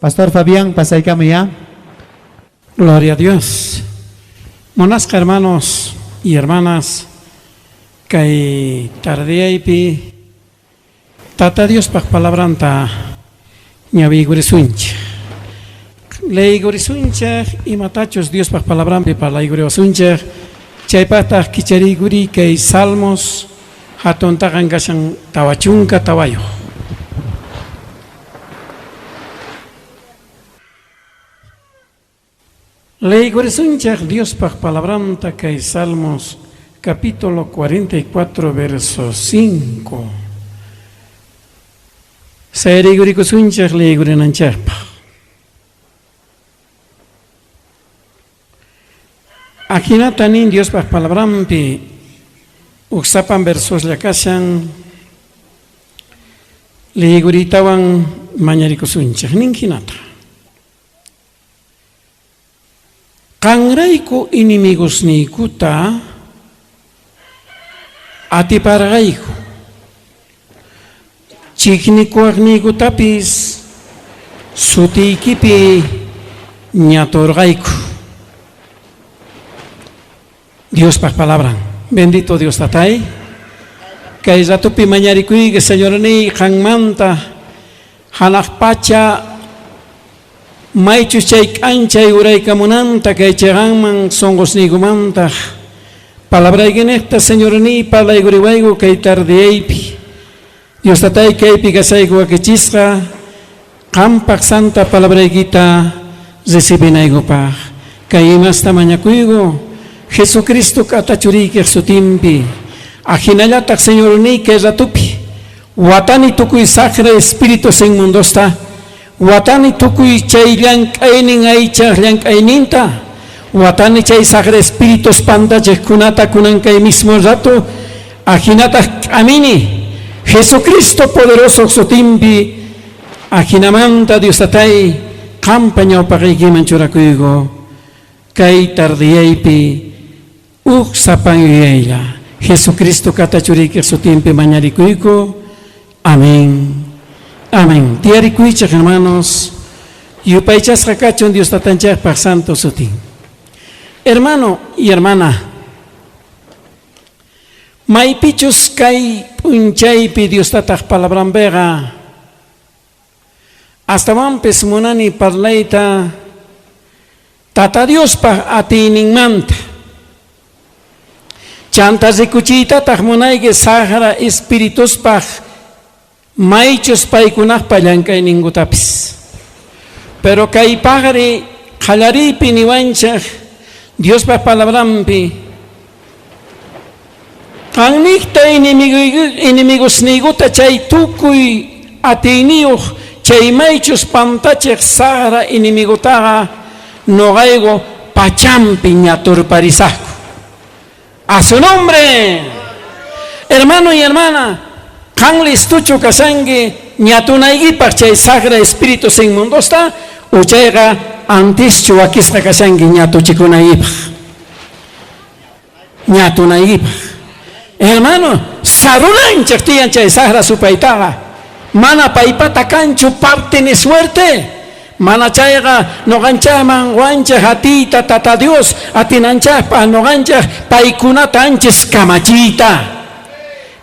Pastor Fabián, pasaykamuy ya. Gloria a Dios. Munasqa hermanos y hermanas, kay tardeyaypi Tata Diospaj palabranta ñawiykurishunchej. Leykurisunchej imatachus Diospaj palabranpi parlaykuriwasunchej, chaypajtaj kichariykurí kay Salmos jatun taqan kashan 44. Leykurisunchej Diospaj palabranta kay Salmos capítulo 44 verso 5. Sayriykurikusunchej leykurinanchejpaj. Ajinata nin Diospaj palabranpi uj sapan versoslla kashan leykuriytawan mañarikusunchej nin jinata. Qanrayku enemigosniykuta atiparqayku, chejnikuwajniykutapis sutiykipi ñatorqayku. Diospaj palabran. Bendito Dios Tatay. Kay ratopi mañarikuyki, Señorniy, qanmanta janaj pacha maychus chay k'anchay uraykamunanta kay cheqanman sonqosniykumantaj palabraykinejta, Señorniy, parlaykuriwayku kay tardeyaypi. Dios Tatay, kaypi kashayku wakichisqa qanpaj santa palabraykita recibinaykupaj. Kay imasta mañakuyku Jesucristo k'ata churiykej sutinpi. Ajinallataj, Señorniy, kay ratopi watani tukuy sajra espíritus inmundosta, watani tukuy chay llank'aynin aychaj llank'ayninta, watani chay sajra espíritus pantachejkunata kunan kay mismo rato, ajinataj k'amini Jesucristo poderoso sutinpi, ajinamanta Dios Tatay qanpa ñawpaqeykiman churakuyku kay tardeyaypi uj sapan yuyaylla. Jesucristo kata churiykej sutinpi mañarikuyku. Amén. Amén. Tiyarikuychej, hermanos. Yupaychasqa kachun Dios Tatanchejpaj santo sutin. Hermano y hermana, maypichus kay p'unchaypi Dios Tataj palabranpeqa astawanpis munani parlayta Tata Diospaj atiyninmanta. Chanta rikuchiytataj munayki sajra espirituspaj maychus paykunajpa llank'ayninkutapis. Pero kaypajri qallariypi niwanchej Diospaj palabranpi, qannejta enemigosniykuta chay tukuy atiyniyoj chay maychus pantachej sajra enemigotaqa noqayku pachampi ñaturparisajku. A su nombre. Hermano y hermana, qan listochu kashanki ñatunaykipaj chay sajra espíritus inmundosta, o chayqa antischu wakisqa kashanki ñatuchikunaykipaj. Ñatunaykipaj. Hermano, sarunanchej tiyan chay sajra supaytaqa. Mana paypata kanchu parte ni suerte. Mana chayqa noqanchejman wanchej atiyta Tata Dios atinanchejpaj noqanchej paykunata anchis kamachiyta.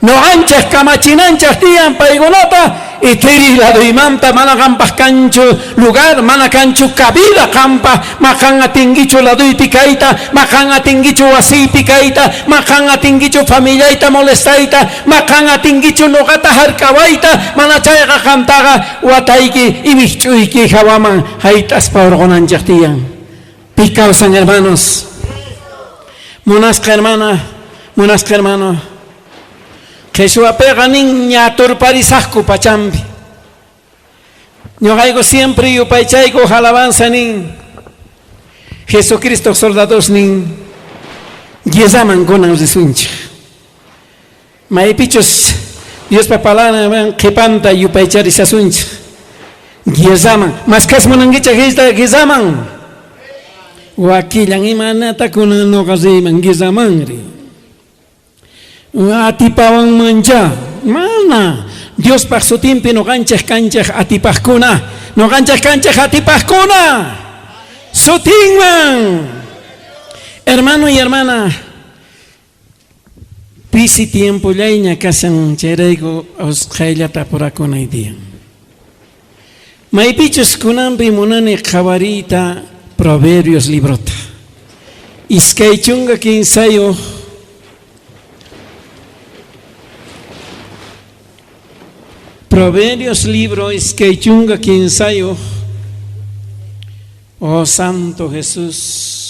Noqanchej kamachinanchej tiyan paykunata ithiri ladoymanta mana qanpaj kanchu lugar, mana kanchu cabida qanpaj, ma qan atinkichu ladoypi kayta, ma qan atinkichu wasiypi kayta, ma qan atinkichu familiayta molestayta, ma qan atinkichu noqata jark'awayta, mana chayqa qantaqa watayki iwijch'uyki jawaman jayt'aspa orqonanchej tiyan. Pi kawsan, hermanos? Munasqa hermana, munasqa hermano, qheshwapeqa nin ñaturparisajku pachampi. Ñoqayku siempre yupaychayku alabanza nin Jesucristo soldados nin guerraman kunan risunchej. Maypichus Diospa palabran qhepanta yupaycharishasunchej guerraman. Maskhas munankichej guerraman. Wakillan imanata kunan noqa riyman guerramanri. Atipawanmanchá. Mana. Diospaj sutinpi noqanchej kanchej atipajkuna. Noqanchej kanchej atipajkuna. Sutinman. Hermano y hermana, pisi tiempollayña kashan, chayrayku usqhayllata apurakunay tiyan. Maypichus kunanpi munani qhawariyta Proverbios librota. 23 Proverbios libro 23. Oh Santo Jesús.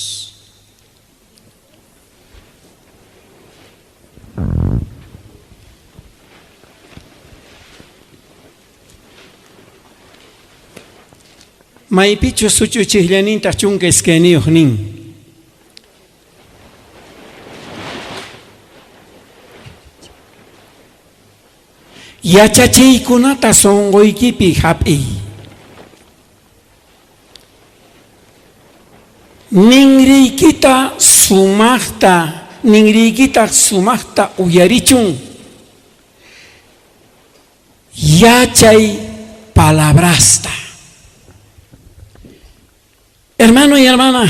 Maypichus such'uchejllanintaj 12 nin. Yachachiykunata sonqoykipi jap'iy. Ninriykita sumajta, ninriykita sumajta uyarichun. Yachay palabrasta. Hermano y hermana,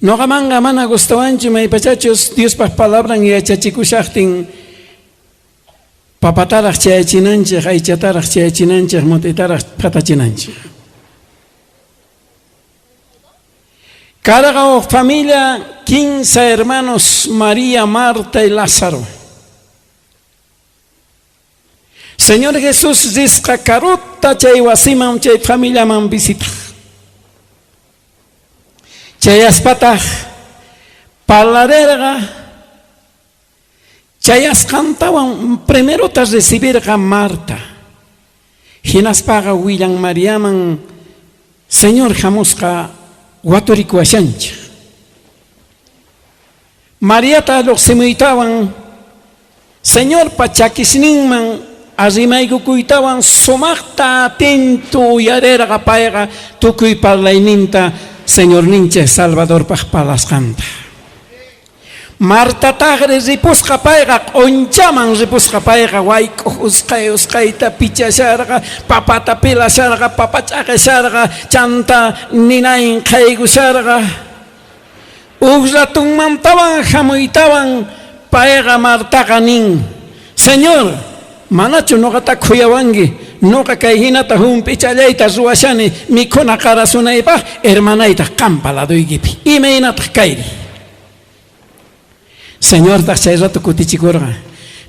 noqamanqa mana gustawanchu maypachachus Diospaj palabran yachachikushajtin papataraj chayachinanchej, aychataraj chayachinanchej, mut'itaraj phatachinanchej. Karqa uj familia, 15 hermanos, María, Marta y Lázaro. Señor Jesús risqa karuta chay wasiman, chay familiaman visitaj. Chayaspataj parlarerqa, chayasqantawan primerota recibirqa Marta. Hinaspaqa willan Mariaman, Señor jamusqa waturikuwashanchej. Mariata llojsimuytawan, Señorpa chakisninman arrimaykukuytawan sumajta atento uyarerqa payqa tukuy parlayninta Señorninchej Salvadorpaj parlasqanta. Martatajri ripusqa payqa q'onchaman ripusqa payqa wayk'oj usqhay usqhayta pichasharqa, papata pilasharqa, papa ch'aqesharqa, chanta ninayn qhaykusharqa. Uj ratunmantawan jamuytawan payqa Martaqa nin, Señor, manachu noqata khuyawanki? Noqa kay jinata jump'ichallayta ruwashani mikhuna qarasunaypaj, hermanaytaj qanpa ladoykipi. Imaynataj kayri? Señortaj chay rato kutichikorqa,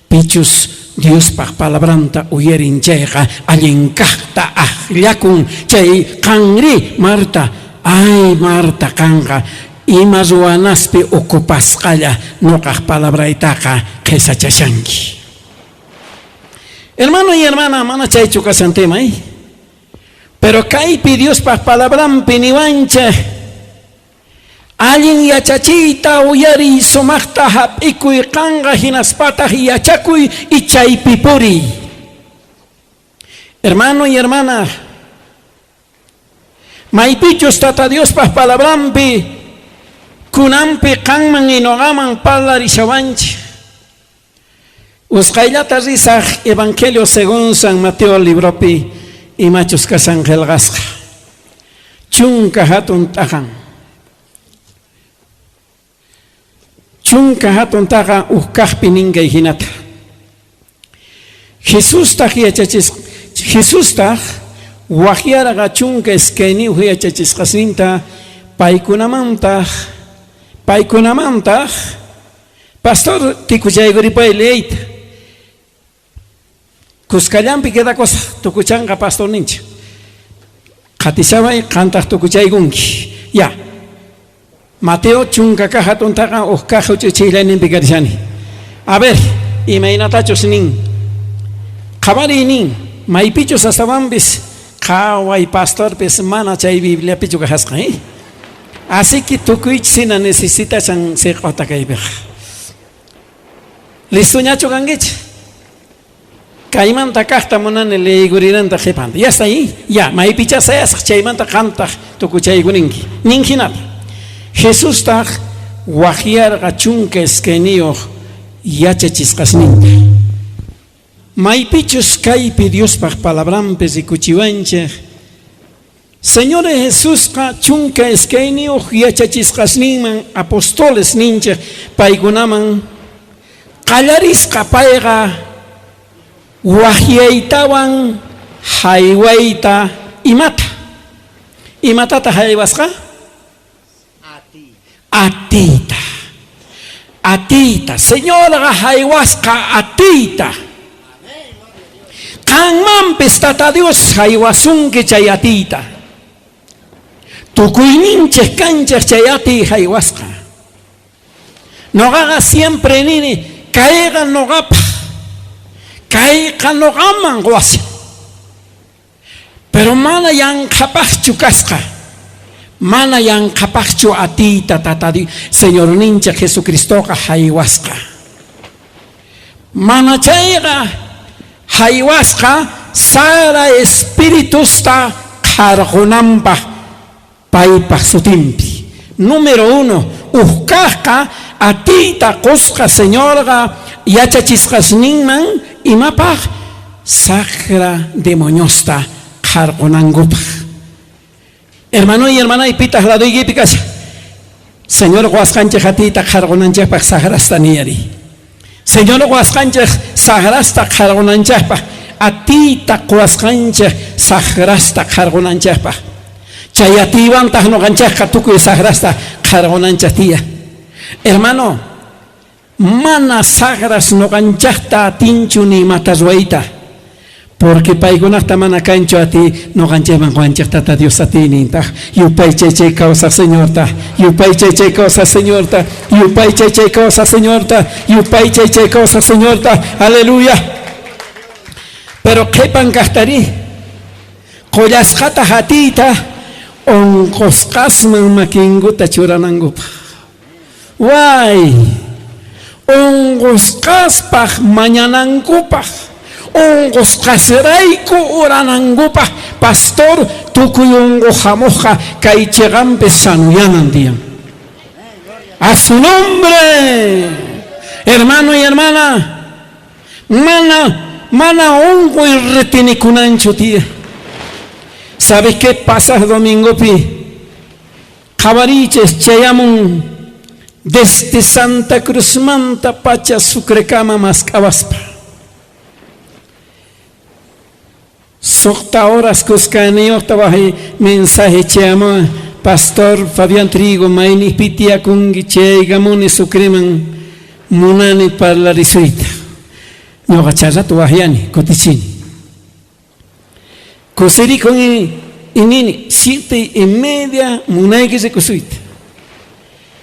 pichus Diospaj palabranta uyarin chayqa allin kajta ajllakun. Chay qanrí, Marta, ay Marta, qanqa ima ruwanaspi ocupasqalla noqaj palabraytaqa qhesachashanki. Hermano y hermana, mana chaychu kashan tema, ¿eh? Pero kaypi Diospaj palabranpi niwanchej, Allin yachachiyta uyariy, sumajta jap'ikuy qanqa, hinaspataj yachakuy y chaypi puriy. Hermano y hermana, maypichus Tata Diospaj palabranpi kunanpi qanman y noqaman parlarishawanchej. Usqhayllata risaj Evangelio según San Mateo libropi imachus kashan qhelqasqa. 10 jatun t'aqan. 10 jatun t'aqa uj kajpi nin kay jinata. Jesustaj yachachis Jesustaj wajyarqa 12 yachachisqasninta, paykunamantaj Pastor, tikuchaykuripay leeyta. Kuskallanpi quedakusaj, tukuchanqa pastorninchik. Qhatishaway, qantaj tukuchaykunki. Ya. Mateo 10 kaj jatuntaqa uj kaj huch'uychiylayninpi karishani. A ver, imaynatachus nin. Qhawariy nin, maypichus astawanpis qhaway pastorpis mana chay Bibliapichu kajasqa, eh? Así que tukuychisina necesitashan seq'ota kaypiqa. Listoñachu kankichik? Kaymanta kajta munani leeykurinanta qhepanta. Ya está ahí. Ya, maypichá sayasaj chaymanta qantaj tukuchaykuninki. Nin jinata. Jesustaj wajyarqa 12 yachachisqasninta. Maypichus kaypi Diospaj palabranpi rikuchiwanchej, Señor Jesusqa 12 yachachisqasninman, apostoles ninchej paykunaman, qallarisqa payqa wajyaytawan jaywayta imata. Imatataj jaywasqa? Atiyta. Atiyta. Señorqa jaywasqa atiyta. Qanmanpis Tata Dios jaywasunki chay atiyta. Tukuyninchej kanchej chay atiy jaywasqa. Noqaqa siempre nini, kayqa noqapaj, kayqa noqaman qowashan. Pero mana yanqhapajchu kasqa, mana yanqhapajchu atiyta Tata Dios, Señorninchej Jesucristoqa jaywasqa. Mana chayqa jaywasqa sajra espiritusta qharqonanpaj paypaj sutinpi. Número uno, uj kajqa atiyta qosqa Señorqa yachachisqasninman imapaj? Sajra demoniosta qharqonankupaj. Hermanoy, hermanay, pitaj ladoykipi kashan? Señor qowasqanchej atiyta qharqonanchejpaj sajrasta niyari. Señor qowasqanchej sajrasta qharqonanchejpaj, atiyta qowasqanchej sajrasta qharqonanchejpaj. Chay atiywantaj noqanchejqa tukuy sajrasta qharqonanchej tiyan. Hermano, mana sajras noqanchejta atinchu ni imata ruwayta. Porque paykunajta mana kanchu atiy noqanchejman qowanchej Tata Dios atiynintaj. Yupaychay chay kawsaj Señorta, yupaychay chay kawsaj Señorta, yupaychay chay kawsaj Señorta, yupaychay chay kawsaj Señorta. Aleluya. Pero qhepan kajtarí, qollasqataj atiyta onqosqasman makinkuta churanankupaj. Way! Onqosqaspaj mañanankupaj, onqosqasrayku oranankupaj, pastor, tukuy onqoj jamojqa kay cheqanpi sanoyanan tiyan. A su nombre! Hermano y hermana, mana, mana onqoy retenikunanchu tiyan. ¿Sabes qué pasaj domingopi? Qhawariychej, chayamun desde Santa Cruzmanta pacha Sucrekama mask'awaspa. Sojta horas khuskanniyojta waj mensaje chayamuwan, Pastor Fabián Trigo, maynejpi tiyakunki chayaykamuni Sucreman, munani parlarisuyta. Ñoqa chay rato wajyani, kutichini. Kusirikun y nini, 7:30 munayki rikusuyta.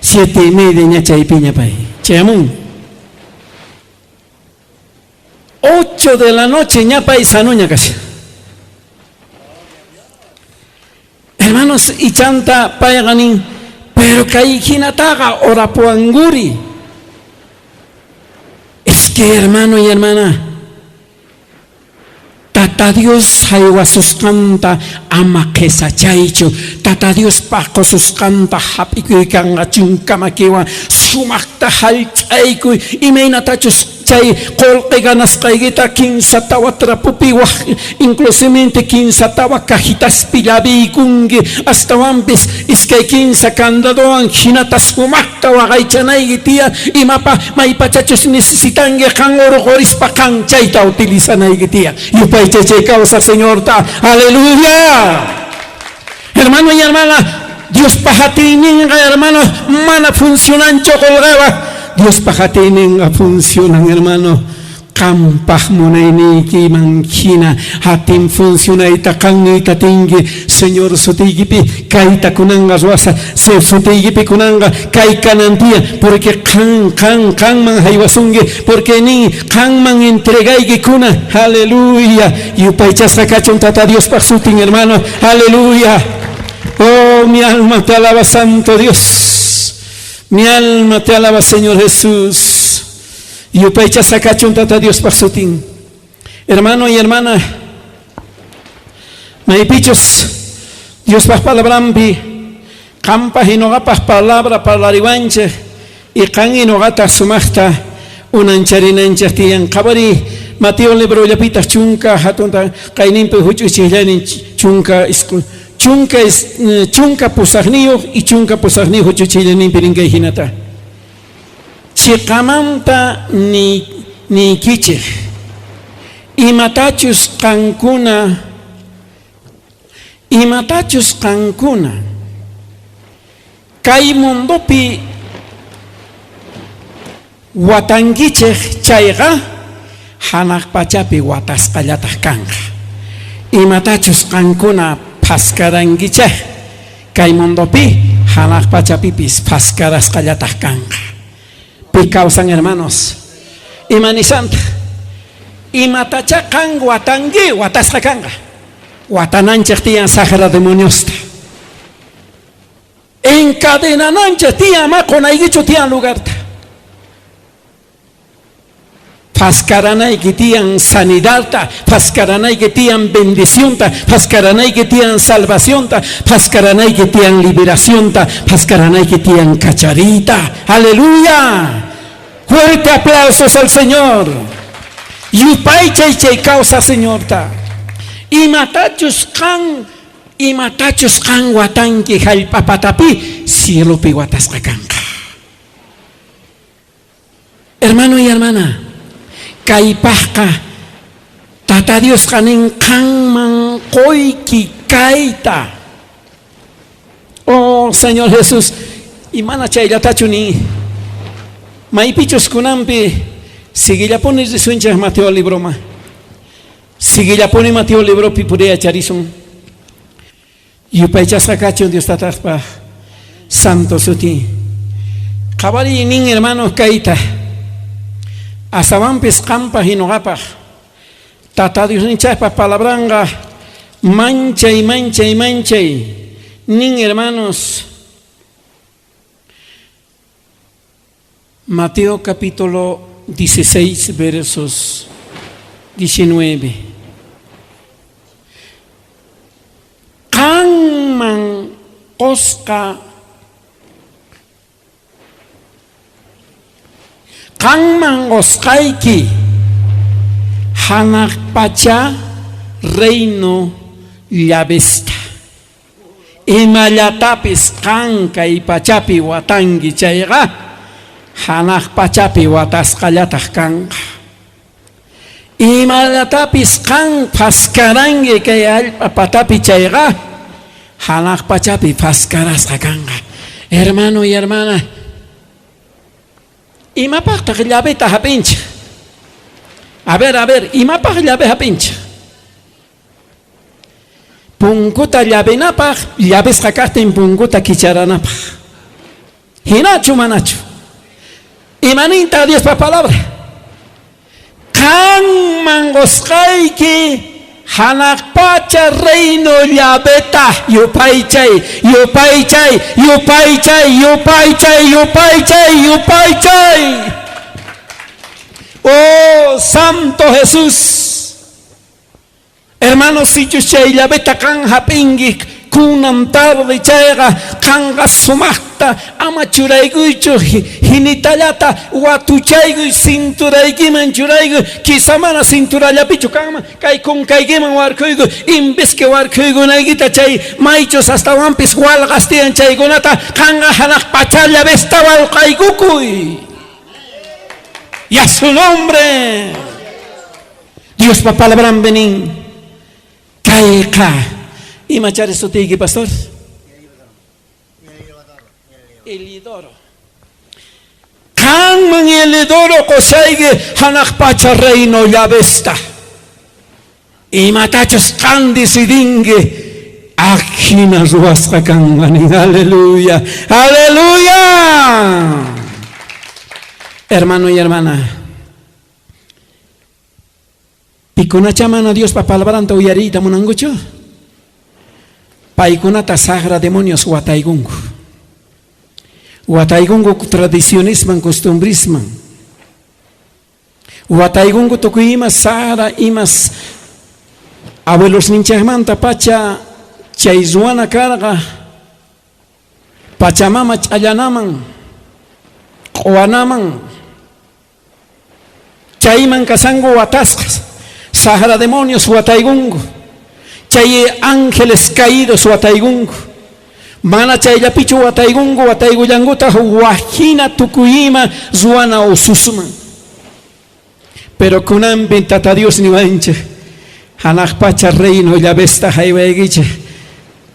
7:30 ña chaypiña pay. Chayamun. 8 de la noche ña pay sanoña kashan. Hermanos, y chanta payqa nin, pero kay jinataqa orapuwankuri. Es que hermano y hermana, Tata Dios jaywasusqanta ama qhesachaychu. Tata Diospaj qosusqanta jap'ikuykanqa chunka makiwan sumajta jallch'aykuy, imaynatachus chay qolqe ganasqaykita kinsa tawa trapopi waj, inclusivemente kinsa tawa cajitaspi llaviykunki, astawanpis iskay kinsa candadowan jinata sumajta waqaychanayki tiyan, imapaj maypachachus necesitanki qan orqhorispa qan chayta utilizanayki tiyan. Yupaychay chay kawsaj Señorta. Aleluya. Hermano y hermana, Diospaj atiyninqa, hermano, mana funcionanchu qolqewan. Diospaj atiyninqa funcionan, hermano. Qanpaj munayniykiman jina atin funcionayta qan niyta atinki, Señor, sutiykipi kayta kunanqa ruwasaj, sutiykipi kunanqa kay kanan tiyan, porque qan, qan, qanman jaywasunki, porque nin qanman entregayki kuna. Aleluya. Yupaychasqa kachun Tata Diospaj sutin, hermano. Aleluya. Oh, mi alma te alaba, Santo Dios. Mi alma te alaba, Señor Jesús. Yupaychasqa kachun Tata Diospaj sutin. Hermano y hermana, maypichus Diospaj palabranpi qanpaj y noqapaj palabra parlariwanchej y qan y noqataj sumajta unancharinanchej tiyan. Qhawariy. Mateo librollapitaj chunka jatunta kayninpi huch'uy chijllaynin chunka chunka chunka pusajniyoj y chunka pusajniyoj huch'uy chijllayninpi nin kay jinata. Cheqamanta niykichej, imatachus qankuna imatachus qankuna kay mundopi watankichej chayqa, janaj pachapi watasqallataj kanqa. Imatachus qankuna phaskarankichej kay mundopi, janaj pachapipis phaskarasqallataj kanqa. Pi kawsan, hermanos? Ima nishantaj? Imatachá qan watanki, watasqa kanqa. Watananchej tiyan sajra demoniosta. Encadenananchej tiyan, ama qonaykichu tiyan lugarta. Phaskaranayki tiyan sanidadta, phaskaranayki tiyan bendicionta, phaskaranayki tiyan salvacionta, phaskaranayki tiyan liberacionta, phaskaranayki tiyan kachariyta. Aleluya! Fuerte aplausos al Señor. Yupaychay chay kawsa Señorta. Imatachus qan, imatachus qan watanki jallp'a patapi, cielopi watasqa kanqa. Hermano y hermana, kaypajqa Tata Diosqa nin qanman qoyki kayta. Oh, Señor Jesús, y mana chayllatachu nin. Maypichus kunanpi siguillapuni risunchej Mateo libroma. Siguillapuni Mateo libropi puriyacharisun. Yupaychasqa kachun Dios Tatajpa santo sutin. Qhawariy nin hermano kayta. Astawanpis qanpaj y noqapaj. Tata Diosninchejpa palabranqa manchay, manchay, manchay. Nin hermanos. Mateo capítulo 16 versos 19. Qanman qosqa qanman qosqayki janaj pacha reino llavesta. Imallatapis qan kay pachapi watanki chayqa, janaj pachapi watasqallataj kanqa. Imallatapis qan phaskaranki kay allp'a patapi chayqa, janaj pachapi phaskarasqa kanqa. Hermano y hermana, imapajtaj llaveta jap'inchej? A ver, a ver, imapaj llave jap'inchej? Punkuta llavenapaj, llavesqa kajtin punkuta kicharanapaj. Jinachu manachu? Imanintaj Diospa palabra? Qanman qosqayki janaj pacha reino llaveta yupaychay, yupaychay, yupaychay, yupaychay, yupaychay, yupaychay. Oh, Santo Jesús. Hermanos, sichus chay llaveta qan jap'inki kunan tarde chayqa, qanqa sumajta ama churaykuychu jinitallata watuchaykuy, cinturaykiman churaykuy, quizá mana cinturallapichu kanman, kay kunkaykiman warkhuykuy, invisque warkhuykunaykita chay maychus astawanpis walqas tiyan chaykunata qanqa janaj pacha llavesta walqaykukuy. Y a su nombre. Diospa palabranpi nin, kayqa imachari sutiyki, pastor? Elidoro. Qanman Elidoro qoshayki janaj pacha reino llavesta. Imatachus qan decidinki, ajina ruwasqa kanqa nin. Aleluya, aleluya. Hermano y hermana, Pikunachá mana Diospa palabranta uyariyta munankuchu? Paykunata sajra demonios wataykunku. Wataykunku tradicionesman, costumbresman. Wataykunku tukuy ima sajra imas abuelosninchejmanta pacha chay ruwana karqa. Pachamama ch'allanaman, q'uwanaman. Chayman kashanku watasqas. Sajra demonios wataykunku. Chay ángeles caídos wataykunku. Mana chayllapichu wataykunku, wataykullankutaj wajina tukuy ima ruwana ususman. Pero kunanpi Tata Dios niwanchej, janaj pacha reino llavesta jaywaykichej,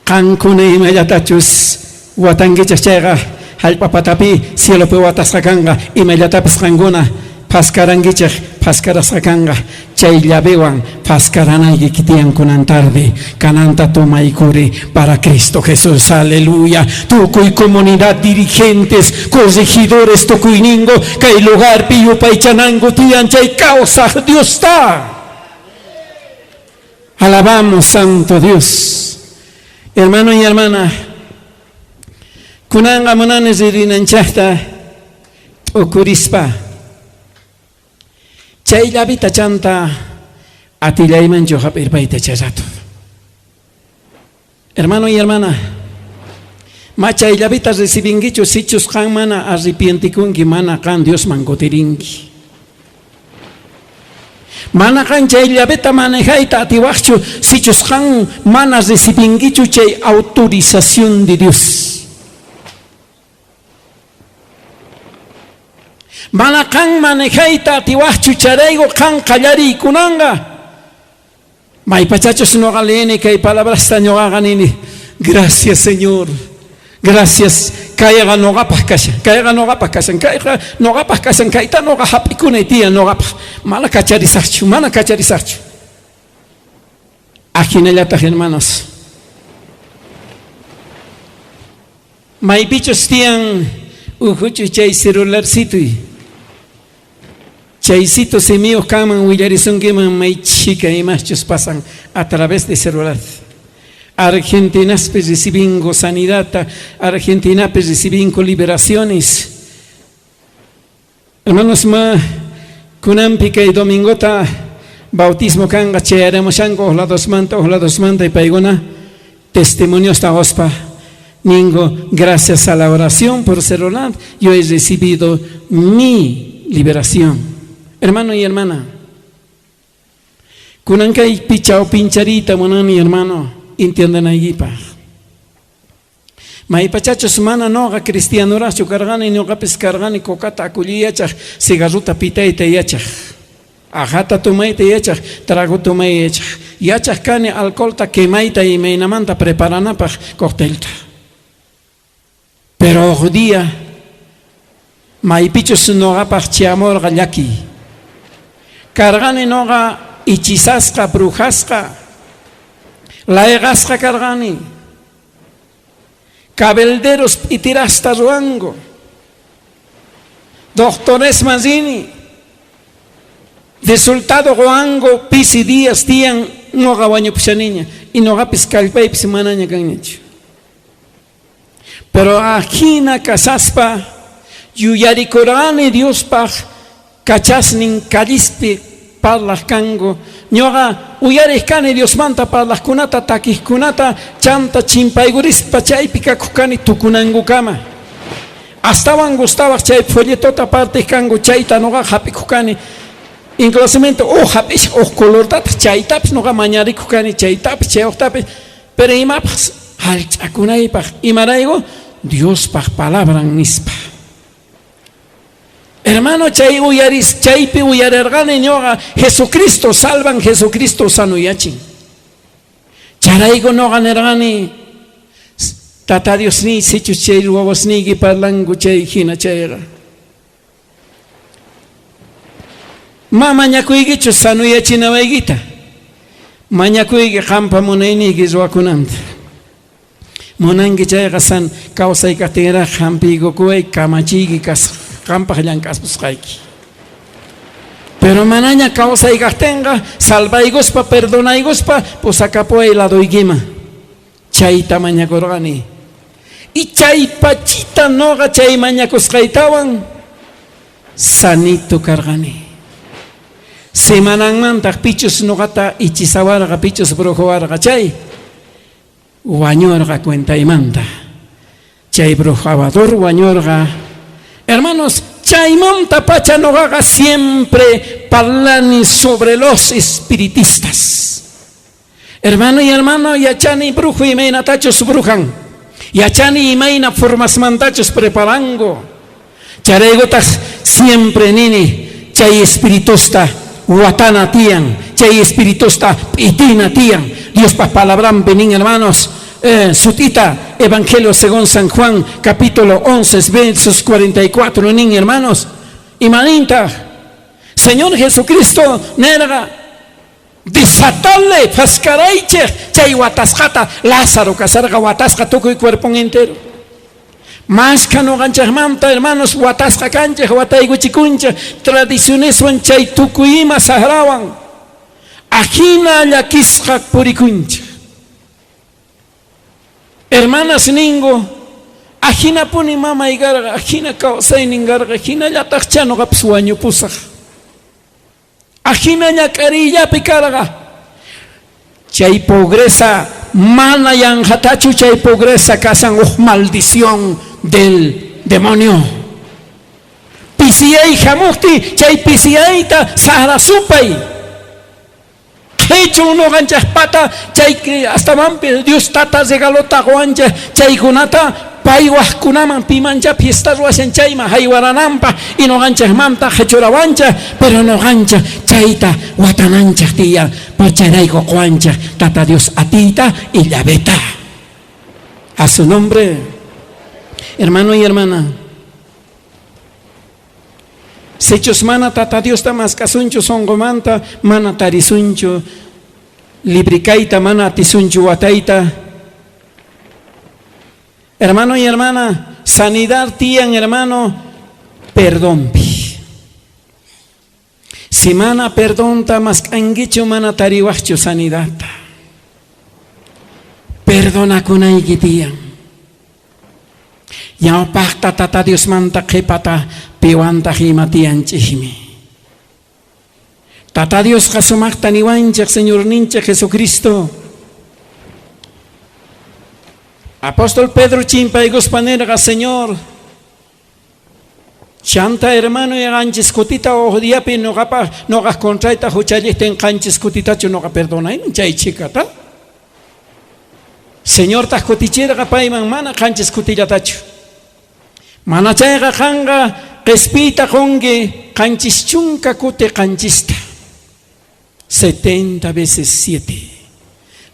qankuna imallatachus watankichej chayqa jallp'a patapi cielopi watasqa kanqa, imallatapis qankuna phaskarankichej phaskarasqa kanqa, chay llavewan phaskaranayki tiyan kunan tarde, kananta tomaykuri para Cristo Jesús, aleluya. Tukuy comunidad, dirigentes, corregidores, tukuyningo, kay lugarpi yupaychananku tiyan chay kawsaj Diosta. Alabamos, Santo Dios. Hermano y hermana, kunanqa munani ririnanchajta t'ukurispa. Chay llavita chanta atillaymanchu jap'irpayta chay rato. Hermano y hermana, ma chay llavita recibinkichu sichus qan mana arrepientikunki, mana qan Diosman kutirinki. Mana qan chay llaveta manejayta atiwajchu sichus qan mana recibinkichu chay autorización de Dios. Mana qan manejayta atiwajchu charayku qan qallariykunanqa. Maypachachus noqa leeni kay palabrasta ñoqaqa nini, gracias Señor, gracias, kayqa noqapaj kashan, kayqa noqapaj kashan, kayqa noqapaj kashan, kayta noqa jap'ikunay tiyan noqapaj, mana kacharisajchu, mana kacharisajchu. Ajinallataj, hermanos, maypichus tiyan ujuchu chay celularcituy, chaysito simiyoj kanman willarisunkiman may chhika imaschus pasan a través de celular. Argentinaspi recibingo sanidadta, Argentinapi recibingo liberaciones. Hermanos, ma kunanpi kay domingota bautismo kanqa chayaramushanku uj ladosmanta, uj ladosmanta y paykuna testimoniosta qospa ningo, gracias a la oración por celular yo he recibido mi liberación. Hermano y hermana, kunan kay pichao pincharita munani, hermano, entiendanaykipaj. Maypachachus mana noqa cristianorajchu karqani, ñoqapis karqani cocata akulli yachaj, cigarrota pitayta yachaj, ajata tomayta yachaj, trago tomay yachaj, yachaj kani alcoholta quemayta imaynamanta preparanapaj coctelta. Pero uj día maypichus noqapaj chamorqa llakiy. Karqani noqa hechizasqa, brujasqa, layqasqa karqani. Cabelderos p'itirasta ruwanku. Doctoresman rini. Resultado qowanku pisi días tiyan noqa wañupushaniña y noqapis kallpaypis manaña kanñachu. Pero ajina kashaspa yuyarikurqani Diospaj kachasnin callispi parlaj kanku. Ñoqa uyarej kani Diosmanta parlajkunata, takijkunata, chanta chimpaykurispa chaypi kakuj kani tukunankukama. Astawan gustawaj chay folletota partej kanku, chayta noqa jap'ikuj kani. Inclusivamente uj jap'isaj uj colortataj chaytapis noqa mañarikuj kani, chaytapis, chay ujtapis. Pero imapaj jallch'akunaypaj, imarayku Diospaj palabran nispa. Hermano, chay uyaris, chaypi uyarerqani ñoqa Jesucristo salvan, Jesucristo sanuyachin. Charayku noqa nerqani, Tata Diosniy, sichus chay wawasniyki parlanku chay hina chayqa. Ma mañakuykichu sanuyachinawaykita, mañakuyki qampa munayniyki ruwakunanta. Munanki chayqa san kawsay kajtinraj jampiykukuway kamachiyki kasqa, qampaj llank'aspusqayki. Pero manaña kawsay kajtinqa salvaykuspa, perdonaykuspa pusakapuway ladoykiman. Chayta mañakurqani. Y chay pachita noqa chay mañakusqaytawan sanito karqani. Semananmantaj pichus noqata hechizawarqa, pichus brujowarqa chay wañurqa cuentaymanta. Chay brujador wañurqa. Hermanos, Chaymantapacha noqaqa siempre parlani sobre los espiritistas. Hermano y hermano, yachani brujo imaynatachus brujan. Yachani imayna formasmantachus preparango. Chayraykutaj siempre nini chay espiritusta watana tiyan, chay espiritusta p'itina tiyan. Diospa palabranpi nin, hermanos, sut'ita Evangelio según San Juan, capítulo 11, versos 44, nin, hermanos. Imanintaj Señor Jesucristo nerqa: Desatale, phaskaraychej chay watasqata. Lázaro kasarqa watasqa tukuy cuerpon entero. Mashkha noqanchejmanta, hermanos, watasqa kanchej, wataykuchikunchej tradicioneswan, chay tukuy ima sajrawan. Ajina llakisqa purikunchej. Hermanas ningu, ajinapuni mamay karqa, ajina kawsaynin karqa, jinallatajchá noqapis wañupusaj. Ajina ñak'ariyllapi karqa. Chay pobreza mana yanqatachu, chay pobreza kashan uj maldición del demonio. Pisiyay jamojtin, chay pisiyayta sajra supay qhechun noqanchejpata, chay astawanpis Dios Tata regalota qowanchej, chaykunata pay wajkunaman pimanchá fiesta ruwashan chayman jaywarananpaj, y noqanchejmanta qhechurawanchej, pero noqanchej chayta watananchej tiyan, por chayrayku qowanchej Tata Dios atiyta y llaveta. A su nombre, hermano y hermana. Sichus mana Tata Diosta mask'asunchu sonqomanta, mana tarisunchu libre kayta, mana atisunchu watayta. Hermano y hermana, sanidad tiyan, hermano, perdonpi. Si mana perdonta mask'ankichu, mana tariwajchu sanidadta. Perdonakunayki tiyan. Ñawpajta Tata Diosmanta, qhepata piwantaj ima tiyanchejmi. Tata Diosqa sumajta niwanchej, Señorninchej Jesucristo. Apóstol Pedro chimpaykuspa nerqa: Señor, chanta hermano 7 kutita uj diapi noqapaj noqaj contrayta juchallejtin, 7 kutitachu noqa perdonayman chay chhikata? Señortaj kuticherqa payman: mana 7 kutillatachu. Mana chayqa qanqa qhespiyta qonki 70 kuti 7ta. 70 veces 7.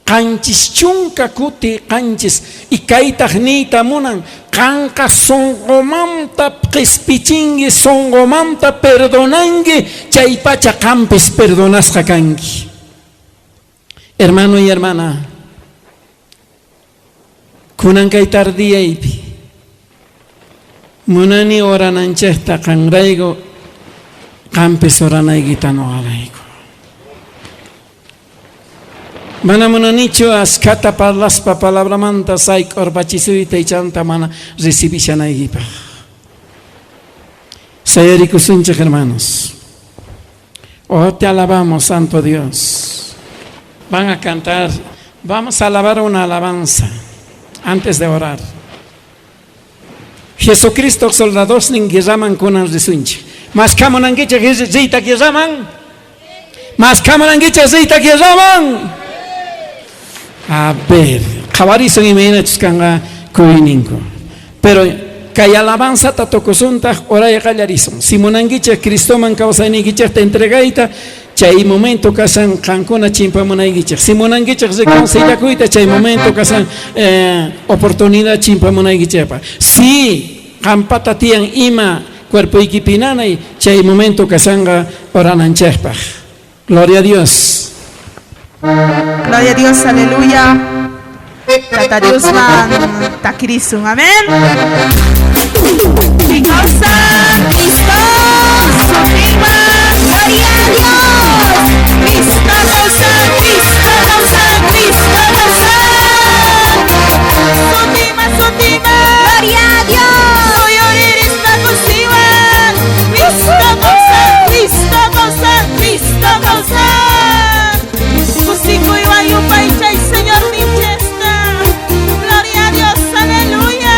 70 kuti 7. Y kaytaj niyta munan, qanqa sonqomanta qhespichinki, sonqomanta perdonanki, chaypacha qampis perdonasqa kanki. Hermano y hermana, kunan kay tardiyaypi munani orananchejta qanrayku, qampis oranaykita noqarayku. Mana munanichu askhata parlaspa palabramanta sayk'urpachisuyta chanta mana recibishanaykipaj. Sayarikusunchej, hermanos. Oh, te alabamos, Santo Dios. Van a cantar, vamos a alabar una alabanza antes de orar. Jesucristo soldadosnin guerraman kunan risunchej. Mashkha munankichej riyta guerraman? Mashkha munankichej riyta guerraman? A ver, qhawarisun imaynachus kanqa kuyninku. Pero kay alabanzata tukusuntaj oray qallarisun. Si munankichej Cristoman kawsayniykichejta entregayta, chay momento kashan qankuna chimpamunaykichej. Si munankichej reconciliakuyta, chay momento kashan oportunidad chimpamunaykichejpaj. Si qampata tiyan ima cuerpoykipi nanay, chay momento kashanqa orananchejpaj. Gloria a Dios. Gloria a Dios, aleluya. Tata Diosman takirisun, amén. Causa Cristo, sutima, gloria a Dios. Cristo causa, Cristo causa, Cristo causa. Sutima, sutima, gloria a Dios. Uyaririspa kusiywan. Cristo causa, Cristo causa, Cristo causa. Kusikuywan yupaychay Señorninchejta. Gloria a Dios, aleluya.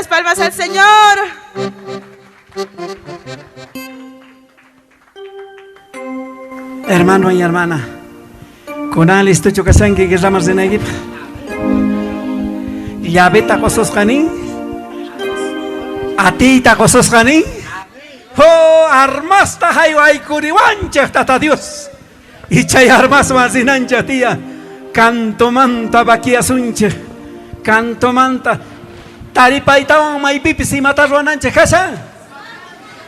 Fuertes palmas al Señor. Hermano y hermana, kunan listochu kashanki guerraman rinaykipaj. Llaveta qosusqa nin, atiyta qosusqa nin. Ho, armasta haywaykuriwanchej Tata Dios. Y chay armaswan rinanchej tiyan. Cantomanta vaquiasunchej. Cantomanta taripaytawan maypipis imata ruwananchej kashan.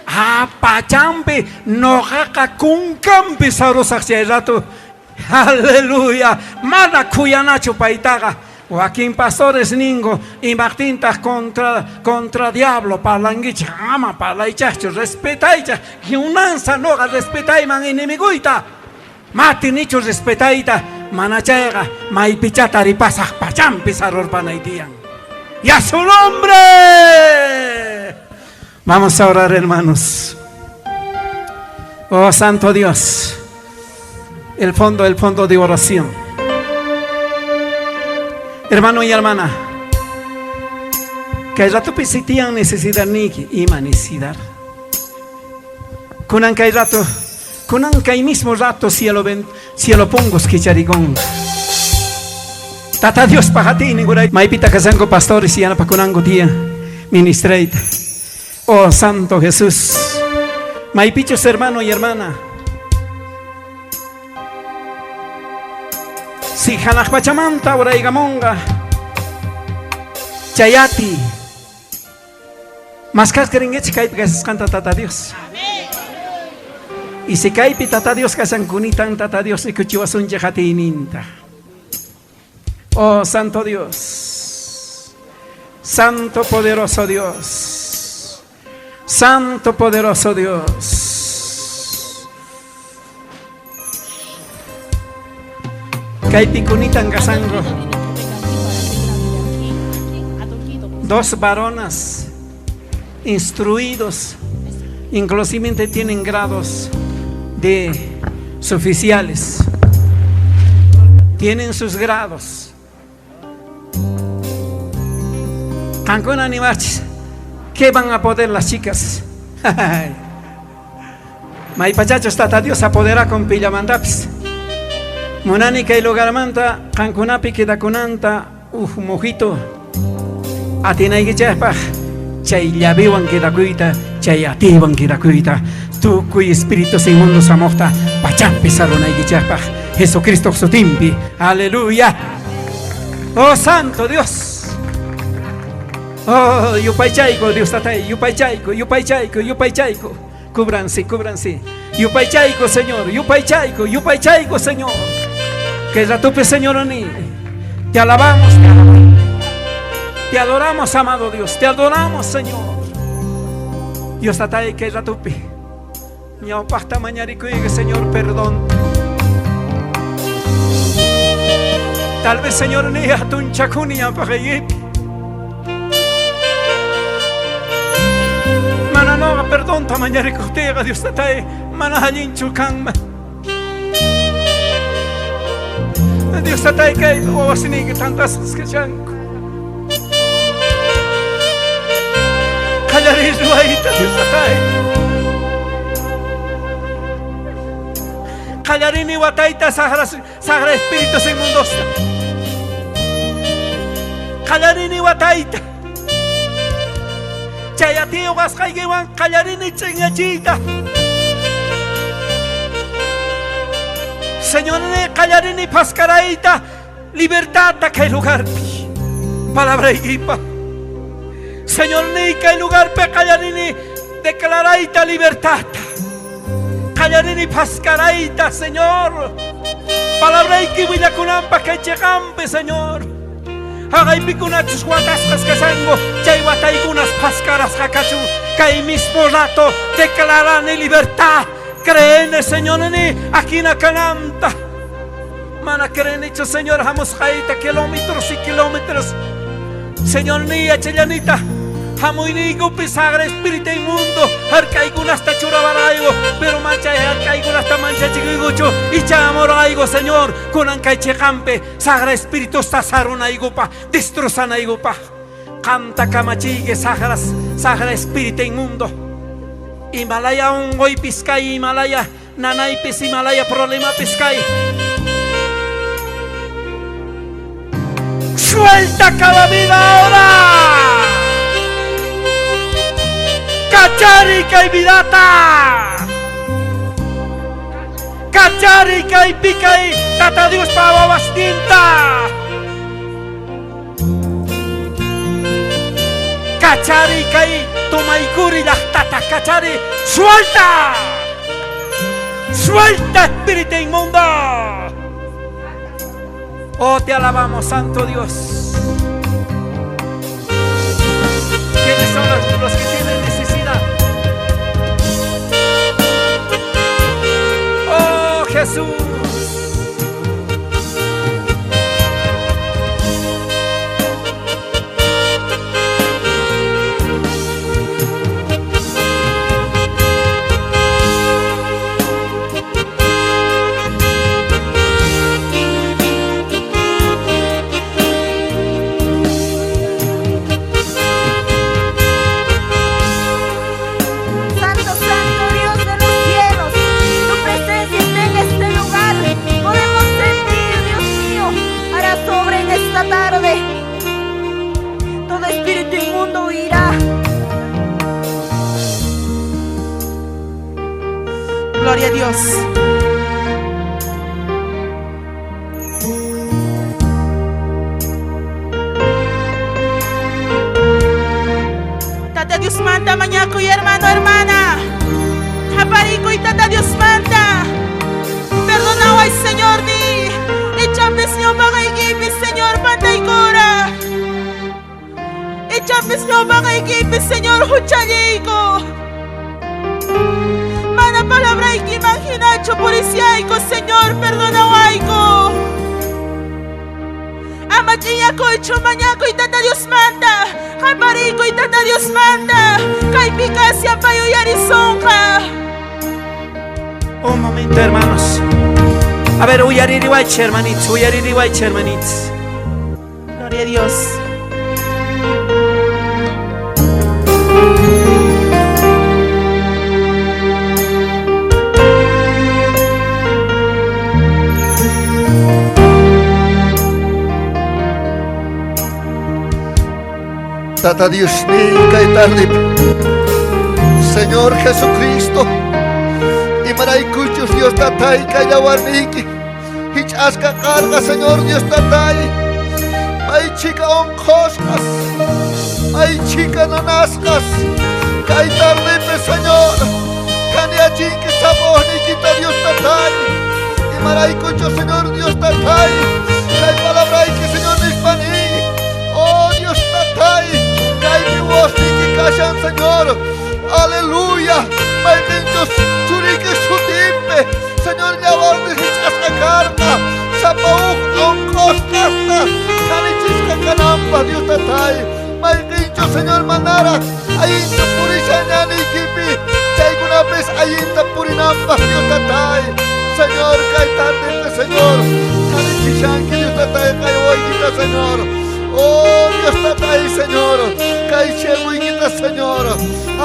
Ah, pachampi noqaqa kunkampi sarusaj chay rato. Aleluya. Mana khuyanachu paytaqa. Wakin pastores ningu, imajtintaj contra diablo parlankichej, ama parlaychejchu, respetaychej. Unansa noqa respetayman enemiguyta. Matinichu respetayta, mana chayqa maypichá taripasaj pachampi sarurpanay tiyan. ¡Y a su nombre! Vamos a orar, hermanos. Oh, Santo Dios. El fondo de oración. Hermano y hermana, kay ratopi si tiyan necesidad niki, ima necesidad. Kunan kay rato, kunan kay mismo rato cielo ven, cielo pongos kicharikon. Tata Dios pajatini guray maypita kasanku pastores yanapakunanku tiyan ministrayta. Oh Santo Jesús, maypichus hermano y hermana, si hanaq pachamanta uraykamunqa chayati maskasqa rinkichik kaypi kashasqanta Tata Dios. Y si kaypi Tata Dios kashan kunitan Tata Dios rikuchiwasunchik atiyninta. Oh Santo Dios, Santo poderoso Dios, Santo poderoso Dios. Kaypi kunitan kasanku dos varonas instruidos, inclusivemente tienen grados de oficiales, tienen sus grados. Qankuna niwachis, ¿qué van a poder las chicas? Maypachachus Tata Dios apodera con pillamantapis. Munani kay lugarmanta qankunapi quedakunanta uj mojito atinaykichejpaj chay llaviwan quedakuyta, chay atiywan quedakuyta, tukuy espíritus inmundos hamojta pachampi sarunaykichejpaj Jesucristo sutinpi. Aleluya. Oh Santo Dios. Oh, yupaychayku Dios Tatay, yupaychayku, yupaychayku, yupaychayku. Cúbranse, cúbranse. Yupaychayku, Señor, yupaychayku, yupaychayku, Señor. Que ratope, Señor, ni te alabamos, te alabamos. Te adoramos, amado Dios, te adoramos, Señor. Dios Tatay, que ratope. Ñawpajta mañarikuyki, Señor, perdón. Tal vez, Señor, ni hatunchakuni ñawpaqaykipi. Mana noqa perdonta mañarikojtiyqa, Dios Tatay, mana allinchu kanman. Dios Tatay, kay wawasniyki tantasqas kashanku. Qallariy ruwayta, Dios Tatay. Qallarini watayta sajra espíritus inmundosta. Qallarini watayta. Chay atiyo qasqaykiwan qallarini ch'inyachiyta. Señorni qallarini phaskarayta libertadta kay lugarpi. Palabraykipa. Señorni kay lugarpi qallarini declarayta libertadta. Qallarini phaskarayta, Señor. Palabrayki willakunanpaj kay cheqanpi, Señor. Haqaypikunachus watasqas kashanku, chay wataykunas phaskarasqa kachun. Kay mismo rato declarani libertad. Creene, Señor, ni akina kananta. Mana creenichu, Señor, hamusqayta kilómetros y kilómetros. Señor, ni yachallanita. Hamuyniykupi sagra espíritu inmundo hark'aykunasta churawarayku, pero manchay hark'aykunasta manchachikuykuchu icha amorayku, Señor, kunan kay cheqanpi sagra espiritusta sarunaykupaj, destrozanaykupaj. Qamta kamachiyki sajras, sajra espíritu inmundo. Imalaya onqoypis kay, imalaya nanaypis, imalaya problemapis kay. Suelta cada vida ahora. Kachari kay vidata. Kachari kay pikay Tata Dios pa wawasninta. Kachari kay Tomaicuri llajtata kachari. Suelta. Suelta espíritu inmundo. Oh, te alabamos, Santo Dios. ¿Quiénes son los que tienen necesidad? Oh, Jesús. Santo, Santo Dios de los cielos, tu presencia está en este lugar. Podemos sentir, Dios mío, hará sobre en esta tarde. Todo espíritu inmundo huirá. Gloria a Dios. Tata Dios manta mañakuy hermano, hermana. Japarikuy Tata Dios manta. Perdonaway Señor ni. Ichapis ñawpaqaykipi Señor pantaykura. Ichapis ñawpaqaykipi Señor huchallayku. Mana palabraykiman hinachu purishayku Señor perdonawayku. Ama ch'iñakuychu mañakuy Tata Dios manta. Japarikuy Tata Dios manta. Kaypi kashan pay uyarisonqa. Un momento, hermanos. A ver, uyaririwaychej, hermanitos, uyaririwaychej, hermanitos. Gloria a Dios. Tata Dios kay tarde. Señor Jesucristo, imaraykuchus Dios tatay kayawarniki, hich'asqa karqa Señor Dios tatay, may chika onqosqas, may chika nanasqas, kay tardepi Señor, kaniachinki sapohnikita Dios tatay, imaraykuchus Señor Dios tatay, kay palabrayki Señor nispani, oh Dios tatay, kaypi wasniki kashan Señor, aleluya, mayqinchus churiki sutinpi, Señor yawarni hich'asqa karqa, sapa uj onqosqasta, khanichisqa kananpaj Dios tatay, mayqinchus Señor manaraj, allinta purishan ñaniykipi, chaykunapis allinta purinanpaj Dios tatay, Señor kay tardepi Señor, khanichishanki Dios tatay kay waykita Señor, oh Dios tatay Señor, kay siervoykita Señor,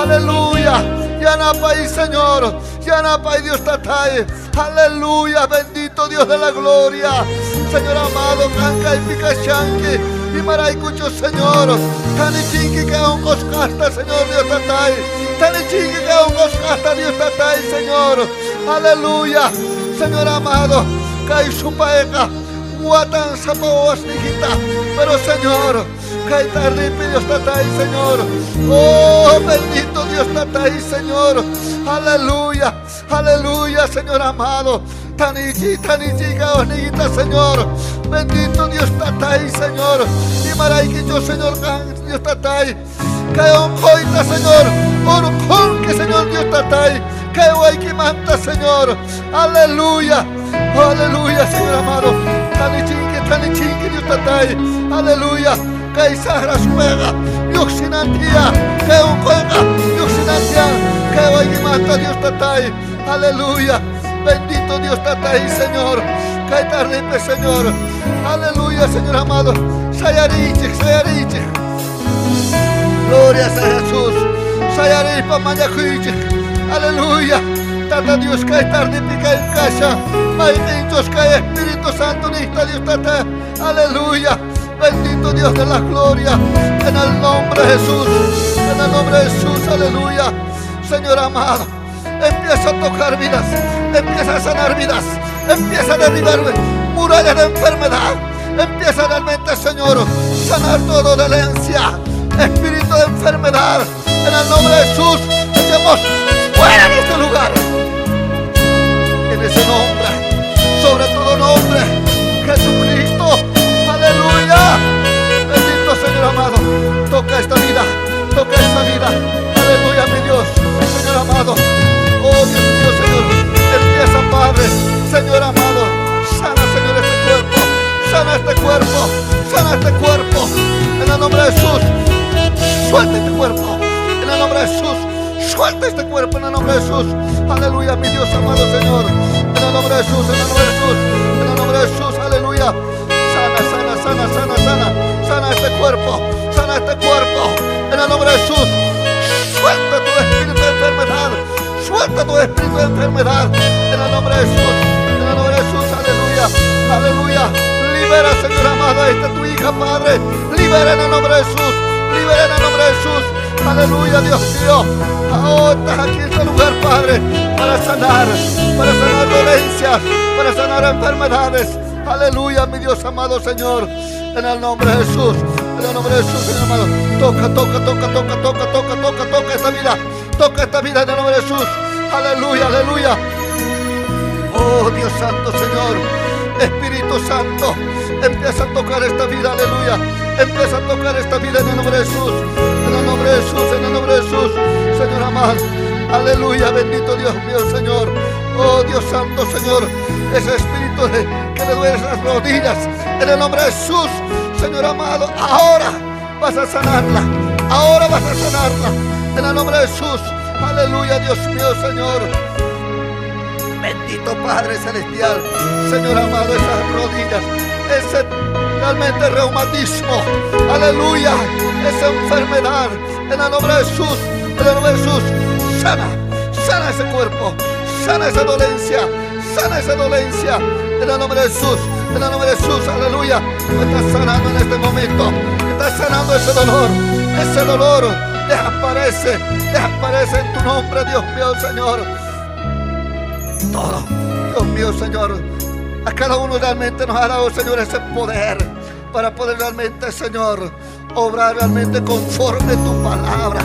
aleluya, yanapay Señor, yanapay Dios tatay, aleluya, bendito Dios de la gloria, Señor amado, kankaypi kashanki, imaraykuchu Señor, tanichinki kay onqosqasta Señor Dios tatay, tanichinki kay onqosqasta Dios tatay Señor, aleluya, Señor amado, kay supayqa watan sapa wawasniykita, pero Señor, kay tardepi Dios tatay Señor, oh bendito Dios tatay Señor, aleluya, aleluya Señor amado, tanichi, tanichi kawasniykita Señor, bendito Dios tatay Señor, imaraykichu Señor kan Dios tatay, kay onqoyta Señor, orqhunki Señor Dios tatay, kay waykimanta Señor, aleluya, aleluya Señor amado, tanichinki, tanichinki Dios tatay, aleluya, kay sajra supayqa lluqsinantia, kay onqoyqa lluqsinantia, kay waykimanta Dios tatay, aleluya, bendito Dios tatay Señor, kay tardepi Señor, aleluya Señor amado, sayarichej, sayarichej. Gloria a Jesús. Sayarispa mañakuychik. Aleluya. Tata Dios kay tardepi kay kasha. Mayqinchus kay Espíritu Santo nista Dios Tata. Aleluya. Bendito Dios de la gloria. En el nombre de Jesús. En el nombre de Jesús. Aleluya. Señor amado. Empieza a tocar vidas. Empieza a sanar vidas. Empieza a derribar murallas de enfermedad. Empieza realmente, Señor, sanar toda dolencia, espíritu de enfermedad. En el nombre de Jesús, echemos fuera de este lugar. En ese nombre, sobre todo nombre, Jesucristo. Aleluya. Bendito Señor amado. Toca esta vida, toca esta vida. Aleluya, mi Dios, Señor amado. Oh Dios mío, Señor. Empieza, Padre, Señor amado. Sana, Señor, este cuerpo. Sana este cuerpo. Sana este cuerpo. En el nombre de Jesús. Suelta este cuerpo. En el nombre de Jesús. Suelta este cuerpo en el nombre de Jesús. Aleluya, mi Dios amado Señor. En el nombre de Jesús, en el nombre de Jesús. En el nombre de Jesús, aleluya. Sana, sana, sana, sana, sana. Sana este cuerpo. Sana este cuerpo. En el nombre de Jesús. Suelta tu espíritu de enfermedad. Suelta tu espíritu de enfermedad. En el nombre de Jesús. En el nombre de Jesús, aleluya. Aleluya. Libera, Señor amado, a esta tu hija, Padre. Libera en el nombre de Jesús. Libera en el nombre de Jesús. Aleluya, Dios mío. Ahora estás aquí en este lugar, Padre, para sanar dolencias, para sanar enfermedades. Aleluya, mi Dios amado, Señor. En el nombre de Jesús. En el nombre de Jesús, Señor amado. Toca, toca, toca, toca, toca, toca, toca, toca esta vida. Toca esta vida en el nombre de Jesús. Aleluya, aleluya. Oh, Dios Santo, Señor. Espíritu Santo, empieza a tocar esta vida, aleluya. Empieza a tocar esta vida en el nombre de Jesús. En el nombre de Jesús, en el nombre de Jesús. Señor amado, aleluya, bendito Dios mío, Señor. Oh, Dios Santo, Señor. Ese espíritu que le duele las rodillas, en el nombre de Jesús, Señor amado, ahora vas a sanarla. Ahora vas a sanarla. En el nombre de Jesús. Aleluya, Dios mío, Señor. Bendito Padre Celestial, Señor amado, esas rodillas, ese realmente reumatismo, aleluya, esa enfermedad, en el nombre de Jesús, en el nombre de Jesús, sana, sana ese cuerpo, sana esa dolencia, en el nombre de Jesús, en el nombre de Jesús, aleluya. Tú estás sanando en este momento, estás sanando ese dolor, desaparece, desaparece en tu nombre, Dios mío, Señor. Todo, Dios mío, Señor, a cada uno realmente nos ha dado, Señor, ese poder para poder realmente, Señor, obrar realmente conforme tu palabra.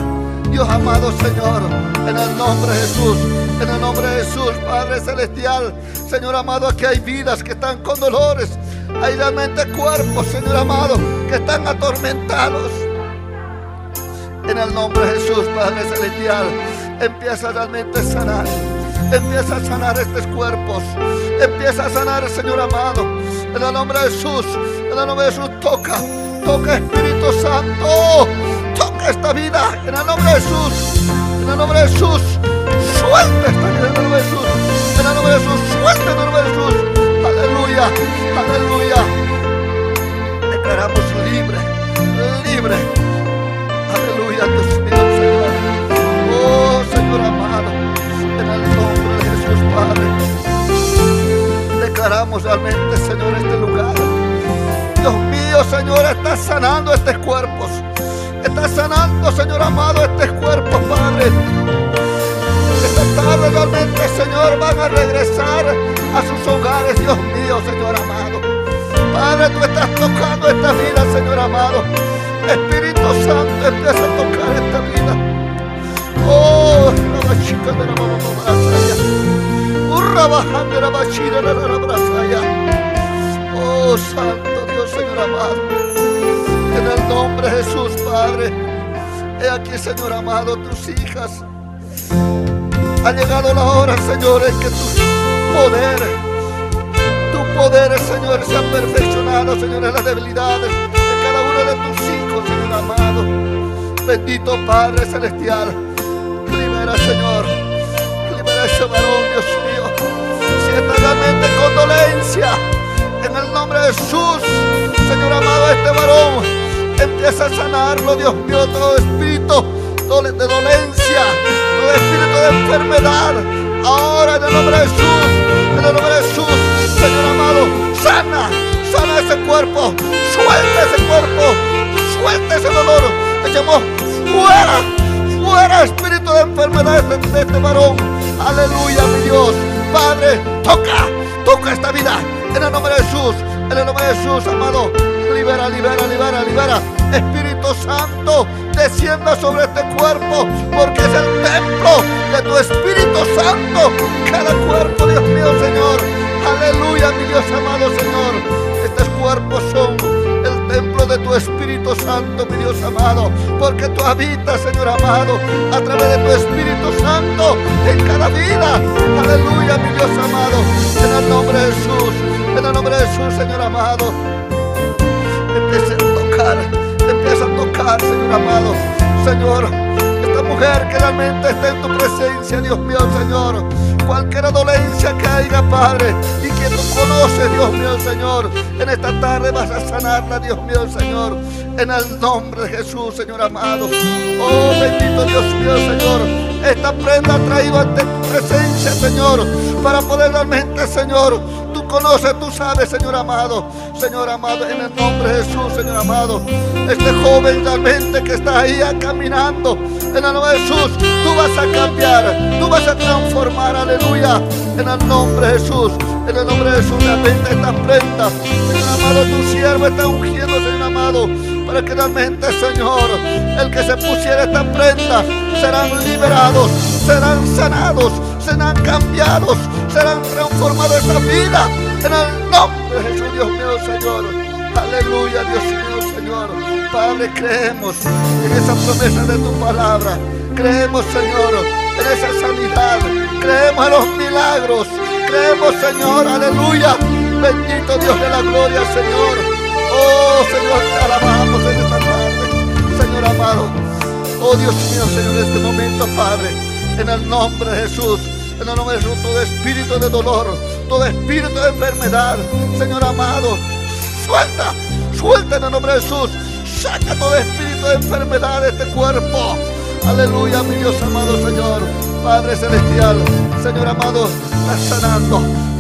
Dios amado, Señor, en el nombre de Jesús, en el nombre de Jesús, Padre Celestial, Señor amado, aquí hay vidas que están con dolores, hay realmente cuerpos, Señor amado, que están atormentados. En el nombre de Jesús, Padre Celestial, empieza realmente a sanar. Empieza a sanar estos cuerpos. Empieza a sanar, Señor amado. En el nombre de Jesús. En el nombre de Jesús, toca. Toca, Espíritu Santo. Toca esta vida. En el nombre de Jesús. En el nombre de Jesús. Suelta esta vida en el nombre de Jesús. En el nombre de Jesús. Suelta en el nombre de Jesús. Aleluya. Aleluya. Declaramos libre. Libre. Aleluya, Dios mío, Señor. Oh, Señor amado. En el nombre de Jesús, Padre, declaramos realmente, Señor, este lugar. Dios mío, Señor, está sanando estos cuerpos. Está sanando, Señor amado, estos cuerpos, Padre. Esta tarde realmente, Señor, van a regresar a sus hogares, Dios mío, Señor amado. Padre, tú estás tocando esta vida, Señor amado. Espíritu Santo, empieza a tocar esta vida. Oh, la chica de la mamá brasaya. Oh, Santo Dios, Señor amado. En el nombre de Jesús, Padre. He aquí, Señor amado, tus hijas. Ha llegado la hora, Señor, en que tu poder, Señor, se ha perfeccionado, Señor, en las debilidades de cada uno de tus hijos, Señor amado. Bendito Padre Celestial. Libera, Señor. Libera a ese varón, Dios mío. Si está realmente con dolencia, en el nombre de Jesús, Señor amado, este varón empieza Empieza a sanarlo, Dios mío, todo espíritu de dolencia, todo espíritu de enfermedad. Ahora en el nombre de Jesús, en el nombre de Jesús, Señor amado, sana, sana ese cuerpo, suelta ese cuerpo, suelta ese dolor. Echemos fuera, fuera espíritu de enfermedad de este varón. Aleluya, mi Dios. Padre, toca, toca esta vida. En el nombre de Jesús, en el nombre de Jesús, amado. Libera, libera, libera, libera. Espíritu Santo, descienda sobre este cuerpo, porque es el templo de tu Espíritu Santo. Cada cuerpo, Dios mío, Señor. Aleluya, mi Dios amado, Señor. Estos cuerpos son el templo de tu Espíritu Santo, mi Dios amado, porque tú habitas, Señor amado, a través de tu Espíritu Santo en cada vida. Aleluya, mi Dios amado, en el nombre de Jesús, en el nombre de Jesús, Señor amado. Empieza a tocar, empieza a tocar, Señor amado. Señor, esta mujer que realmente está en tu presencia, Dios mío, Señor. Cualquier dolencia que haya, Padre, y que tú conoces, Dios mío, Señor, en esta tarde vas a sanarla, Dios mío, Señor, en el nombre de Jesús, Señor amado. Oh, bendito Dios mío, Señor, esta prenda ha traído ante tu presencia, Señor, para poder realmente, Señor, tú conoces, tú sabes, Señor amado, Señor amado, en el nombre de Jesús, Señor amado, este joven realmente que está ahí caminando, en el nombre de Jesús, tú vas a cambiar, tú vas a transformar, aleluya, en el nombre de Jesús, en el nombre de Jesús, realmente esta prenda, Señor amado, tu siervo está ungiendo, Señor amado, para que realmente, Señor, el que se pusiera esta prenda, serán liberados, serán sanados, serán cambiados, serán transformados esa vida, en el nombre de Jesús, Dios mío, Señor. Aleluya, Dios mío, Señor. Padre, creemos en esa promesa de tu palabra. Creemos, Señor, en esa sanidad. Creemos en los milagros. Creemos, Señor, aleluya. Bendito Dios de la gloria, Señor. Oh, Señor, te alabamos en esta tarde, Señor amado. Oh, Dios mío, Señor, en este momento, Padre, en el nombre de Jesús, en el nombre de Jesús, todo espíritu de dolor, todo espíritu de enfermedad, Señor amado, suelta, suelta en el nombre de Jesús. Saca todo espíritu de enfermedad de este cuerpo. Aleluya, mi Dios amado, Señor. Padre celestial, Señor amado,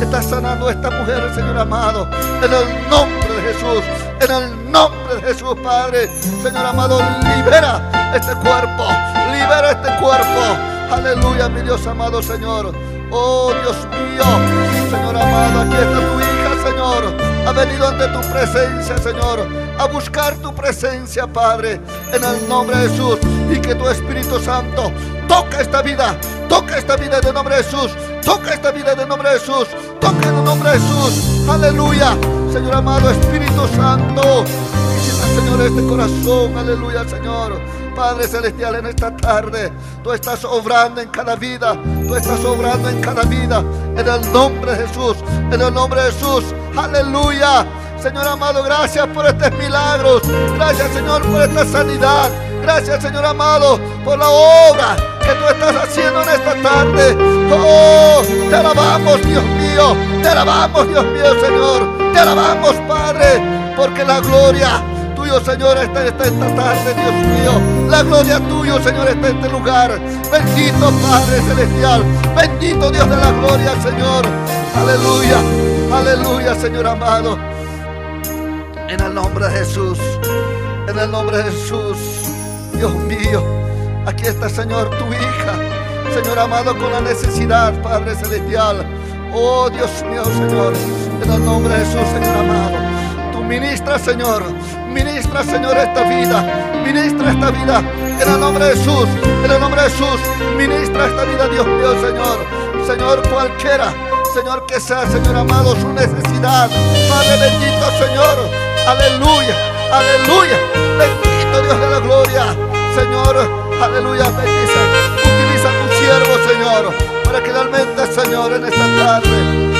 está sanando a esta mujer, Señor amado, en el nombre de Jesús, en el nombre de Jesús, Padre. Señor amado, libera este cuerpo, libera este cuerpo. Aleluya, mi Dios amado, Señor. Oh, Dios mío, Señor amado, aquí está tu hija, Señor. Ha venido ante tu presencia, Señor, a buscar tu presencia, Padre, en el nombre de Jesús. Y que tu Espíritu Santo toca esta vida, toca esta vida en el nombre de Jesús, toca esta vida en el nombre de Jesús, toca en el nombre de Jesús. Aleluya, Señor amado, Espíritu Santo, visita, Señor, este corazón. Aleluya, Señor. Padre celestial, en esta tarde, tú estás obrando en cada vida, tú estás obrando en cada vida, en el nombre de Jesús, en el nombre de Jesús. Aleluya. Señor amado, gracias por estos milagros. Gracias, Señor, por esta sanidad. Gracias, Señor amado, por la obra que tú estás haciendo en esta tarde. Oh, te alabamos, Dios mío. Te alabamos, Dios mío, Señor. Te alabamos, Padre, porque la gloria tuyo, Señor, está en esta tarde, Dios mío. La gloria tuya, Señor, está en este lugar. Bendito Padre celestial. Bendito Dios de la gloria, Señor. Aleluya, aleluya, Señor amado. En el nombre de Jesús, en el nombre de Jesús, Dios mío, aquí está, Señor, tu hija, Señor amado, con la necesidad, Padre celestial. Oh, Dios mío, Señor, en el nombre de Jesús, Señor amado. Tú ministra, Señor, ministra, Señor, esta vida, ministra esta vida, en el nombre de Jesús, en el nombre de Jesús, ministra esta vida, Dios mío, Señor. Señor, cualquiera, Señor, que sea, Señor amado, su necesidad, Padre bendito, Señor, aleluya, aleluya, bendito Dios de la gloria, Señor, aleluya, bendice, utiliza tu siervo, Señor, para que realmente, Señor, en esta tarde,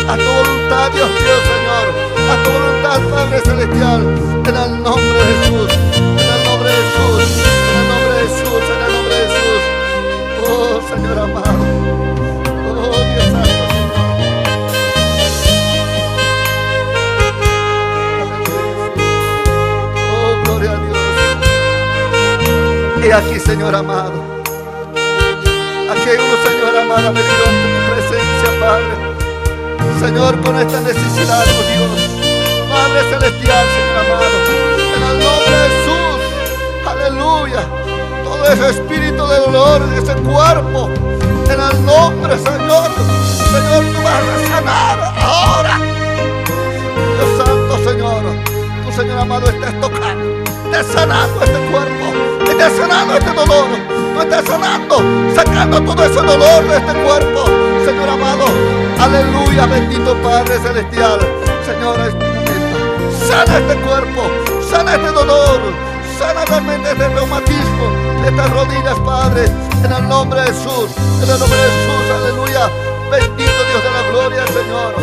a tu voluntad, Dios mío, Señor, a tu voluntad, Padre celestial, en el nombre de Jesús, en el nombre de Jesús, en el nombre de Jesús, en el nombre de Jesús. Oh, Señor amado, oh, Dios santo. Oh, gloria a Dios. He aquí, Señor amado. Aquí hay uno, Señor amado, venido ante tu presencia, Padre. Señor, con esta necesidad, oh Dios. Padre celestial, Señor amado. En el nombre de Jesús. Aleluya. Todo ese espíritu de dolor en ese cuerpo. En el nombre, Señor. Señor, tú vas a sanar ahora. Dios Santo, Señor. Tú, Señor amado, estás tocando. Estás sanando este cuerpo. Estás sanando este dolor. Tú estás sanando, sacando todo ese dolor de este cuerpo. Señor amado, aleluya, bendito Padre Celestial. Señor, este momento, sana este cuerpo, sana este dolor, sana realmente este reumatismo de estas rodillas, Padre. En el nombre de Jesús, en el nombre de Jesús, aleluya. Bendito Dios de la gloria, Señor.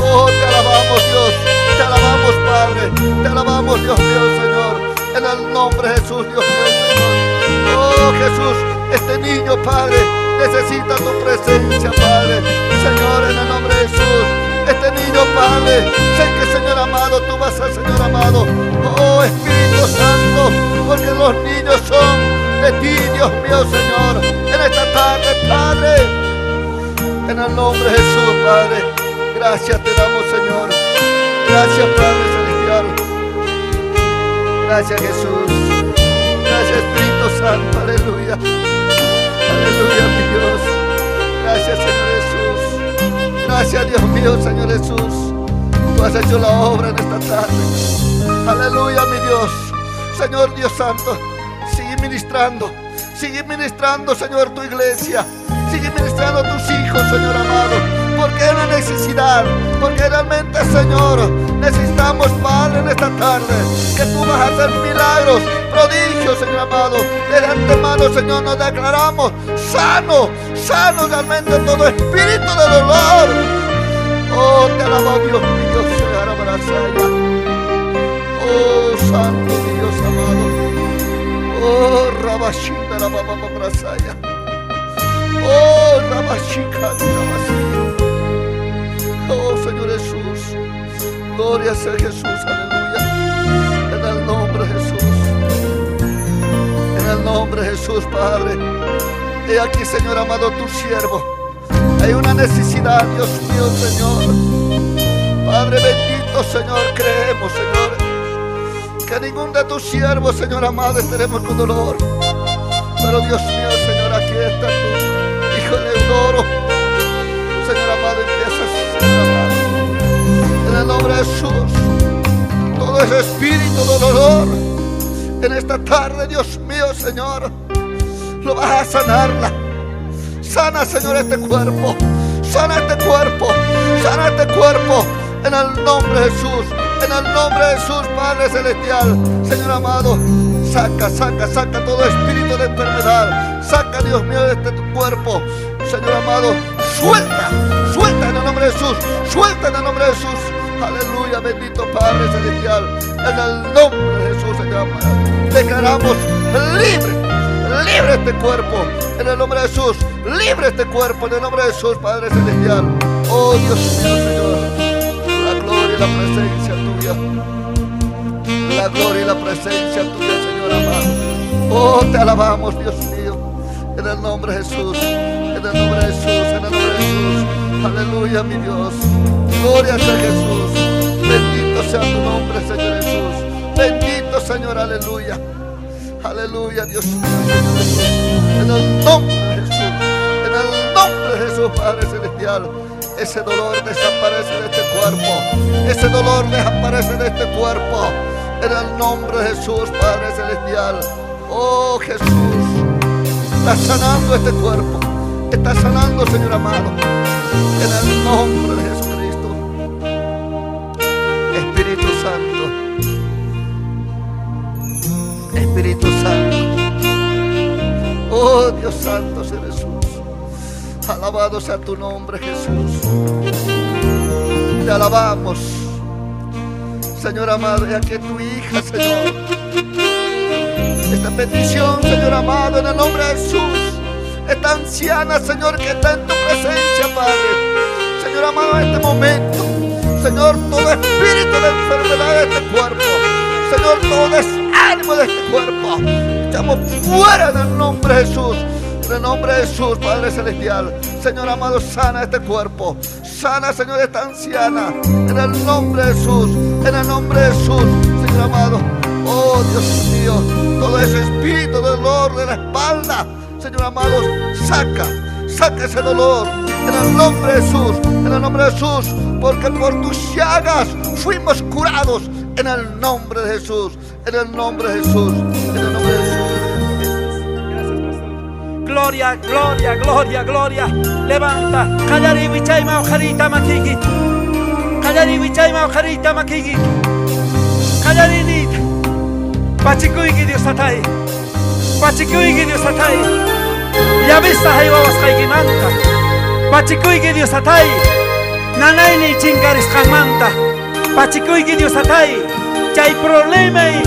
Oh, te alabamos, Dios. Te alabamos, Padre. Te alabamos, Dios mío, Señor. En el nombre de Jesús, Dios mío, Señor. Oh, Jesús, este niño, Padre, necesita tu presencia, Padre. Señor, en el nombre de Jesús. Este niño, Padre, sé que, Señor amado, tú vas a, Señor amado. Oh, Espíritu Santo, porque los niños son de ti, Dios mío, Señor. En esta tarde, Padre, en el nombre de Jesús, Padre, gracias te damos, Señor. Gracias, Padre Celestial. Gracias, Jesús. Gracias, Espíritu Santo. Aleluya. Aleluya, mi Dios. Gracias, Señor Jesús. Gracias, Dios mío, Señor Jesús. Tú has hecho la obra en esta tarde. Aleluya, mi Dios. Señor Dios Santo, sigue ministrando. Sigue ministrando, Señor, tu iglesia. Sigue ministrando a tus hijos, Señor amado. Porque hay una necesidad. Porque realmente, Señor, necesitamos, Padre, en esta tarde, que tú vas a hacer milagros, prodigios, Señor amado. De antemano, Señor, nos declaramos sano, sano realmente todo espíritu de dolor. Oh, te alabo, Dios mío, Señor, abraza. Oh, santo Dios amado. Oh, Rabashita, la baba, abrasaya. Oh, Rabashika, Rabashika. Oh, Señor Jesús. Gloria sea Jesús, aleluya. En el nombre de Jesús. En el nombre de Jesús, Padre. He aquí, Señor amado, tu siervo. Hay una necesidad, Dios mío, Señor. Padre bendito, Señor, creemos, Señor, que ningún de tus siervos, Señor amado, estaremos con dolor. Pero Dios mío, Señor, aquí está tu hijo Leodoro. Señor amado, empieza, Señor amado. En el nombre de Jesús, todo ese espíritu de dolor, en esta tarde, Dios mío, Señor, lo vas a sanarla. Sana, Señor, este cuerpo. Sana este cuerpo. Sana este cuerpo. En el nombre de Jesús. En el nombre de Jesús, Padre Celestial. Señor amado, saca, saca, saca todo espíritu de enfermedad. Saca, Dios mío, de este tu cuerpo. Señor amado, suelta, suelta en el nombre de Jesús. Suelta en el nombre de Jesús. Aleluya, bendito Padre Celestial. En el nombre de Jesús, Señor amado, declaramos libre, libre este cuerpo. En el nombre de Jesús, libre este cuerpo. En el nombre de Jesús, Padre Celestial. Oh, Dios mío, Señor. La gloria y la presencia tuya. La gloria y la presencia tuya, Señor amado. Oh, te alabamos, Dios mío. En el nombre de Jesús. En el nombre de Jesús. En el nombre de Jesús. Aleluya, mi Dios. Gloria sea Jesús. Bendito sea tu nombre, Señor Jesús. Bendito, Señor, aleluya. Aleluya, Dios mío, Señor Jesús. En el nombre de Jesús. En el nombre de Jesús, Padre Celestial. Ese dolor desaparece de este cuerpo. Ese dolor desaparece de este cuerpo. En el nombre de Jesús, Padre Celestial. Oh, Jesús. Está sanando este cuerpo. Está sanando, Señor amado. En el nombre de Jesucristo. Espíritu Santo. Espíritu Santo. Oh, Dios Santo, Señor Jesús. Alabado sea tu nombre, Jesús. Te alabamos, Señor amado, y aquí tu hija, Señor. Esta petición, Señor amado, en el nombre de Jesús. Esta anciana, Señor, que está en tu presencia, Padre. Señor amado, en este momento, Señor, todo espíritu de enfermedad de este cuerpo, Señor, todo desánimo de este cuerpo. Echamos fuera en el nombre de Jesús. En el nombre de Jesús, Padre Celestial. Señor amado, sana este cuerpo. Sana, Señor, esta anciana. En el nombre de Jesús. En el nombre de Jesús, Señor amado. Oh, Dios mío. Todo ese espíritu de dolor de la espalda. Señor amado, saca. Saca ese dolor. En el nombre de Jesús. En el nombre de Jesús. Porque por tus llagas fuimos curados. En el nombre de Jesús. En el nombre de Jesús. En el nombre de Jesús. Gracias, pastor. Gloria, gloria, gloria, gloria. Levanta. Qallariy wichayman uqhariyta makiykita. Qallariy wichayman uqhariyta makiykita. Qallariyniyta. Pachikuyki Dios Tatay. Pachikuyki Dios Tatay. Llavesta haywawasqaykimanta. Pachikuyki Dios Tatay. Nanayniy chinkarisqanmanta. Pachikuyki Dios Tatay. Chay problemay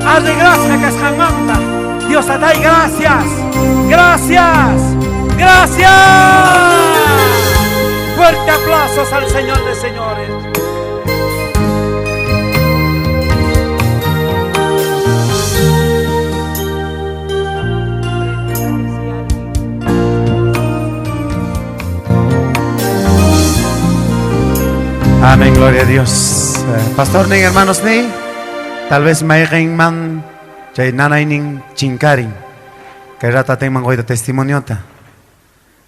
arreglasqa kasqanmanta. Dios Tatay, gracias. Gracias. Gracias. Fuerte aplausos al Señor de señores. Amén, gloria a Dios. Pastor nin, hermanos ni, tal vez mayqinman chay nanaynin chinkarin. Kay rato atinman qoyta testimoniota.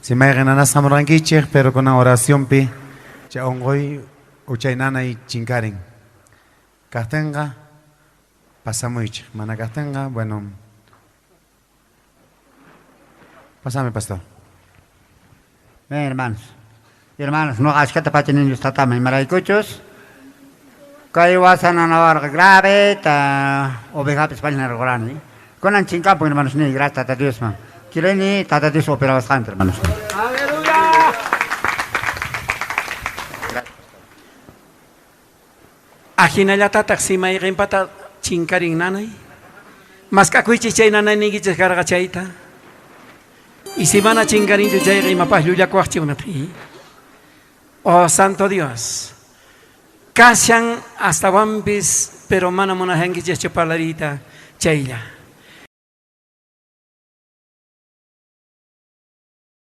Si mayqin nanasqa hamurqankichej, pero kunan oracionpi chay onqoy o chay nanay chinkarin. Kajtinqa pasamuychej, mana kajtinqa, bueno. Pasame, pastor. Ven, hermanos. Hermanos, no ashkata pachinin Dios tatama imaraykuchus. Kay wasa nanawarqa grave ta ovejapis pañarqurani. Kunan chinkampun, hermanos, ni gracias tata Diosman. Kireni tata Dios operawasqanta, hermanos. Aleluya. Ajinallatataq si mayqinpata chinkarin nanay. Mask'akuychis chay nanayniykichis karqa chayta. Y si mana chinkarinchu chayqa imapaj llullakuwaqchik unat'i. Oh, Santo Dios. Kashan astawanpis, pero mana munajankichischu parlariyta chaylla.